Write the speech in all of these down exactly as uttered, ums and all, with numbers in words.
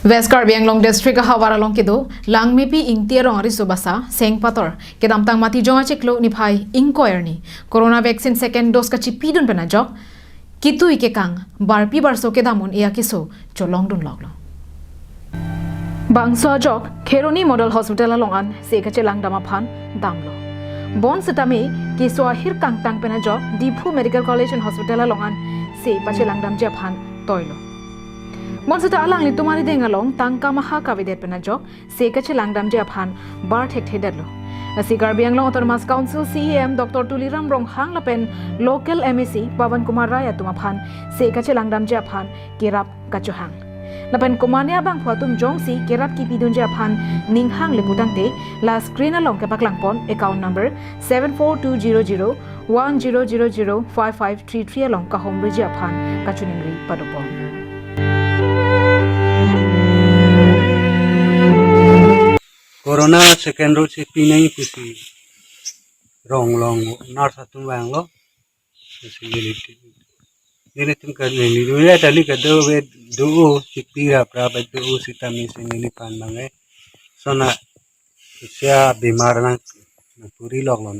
West Karbi Anglong District ahavar along kedo Langmepi Ingti arong ariso basa Sengpator kedamtang Matijong achiklo niphai ingkoi arni Corona vaccine second dose kachipidun pen ajok kitui kekang barpi barso kedam un-e akeso cholongdun loklo. Bangso ajok Kheroni Model Hospital along an se kachelang dam aphan damlo. Bonsitame keso ahir kangtang pen ajok Diphu Medical College and Hospital along an se pachelang damji aphan toilo. Bonsita alanglitum arideng along tangka maha kavedet pen ajok se kachelang damji aphan bar thekthedetlo. Lasi Karbi Anglong Autonomous Council C E M Doctor Tuliram Ronghang lapen local M A C Pawan Kumar Rai atum aphan se kachelang damji aphan kerap kachohang. Lapen komatne abangphu atum jongsi kerap kipidunji aphan ning hangle putangte la screen along kepaklangpon account number seven four two zero zero one zero zero zero five five three three along kahomriji aphan kachiningri padopon. Corona second dose si pinang pusi rong along nurse atum vanglo. Pusi neli, nelitum ka neli, neli tali kado ve do-o si pi rap rap do-o sitame si neliphan bang e. Sona sia bimar nang puri loklo.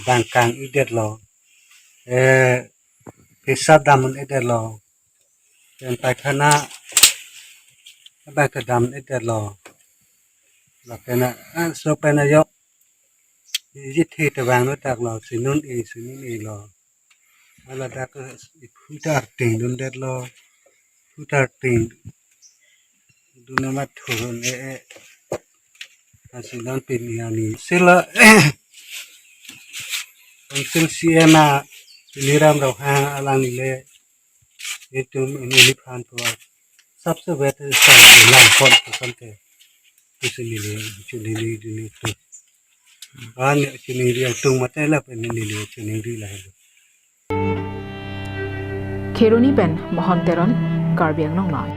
Bang kang-edetlo. Eh, pesap dam un-edetlo. Pen paikhana bang kedam un-edetlo. Lapen a, so pen ajok jithe te vanglo taklo, sinun e, sinun e lo. Ala dak phutar ting dundetlo. Phutar ting dun amat thurun e e. Asi non pini ani sila Council C E M a Tuliram Ronghang alangle itum neliphan pu sabse vet sang langpon pu sante. Pusi neli chiningri dini tu. An chiningri atum mate lapen neli chiningri lahelo. Kheroni pen Mohon Teron, Karbi Anglong Live.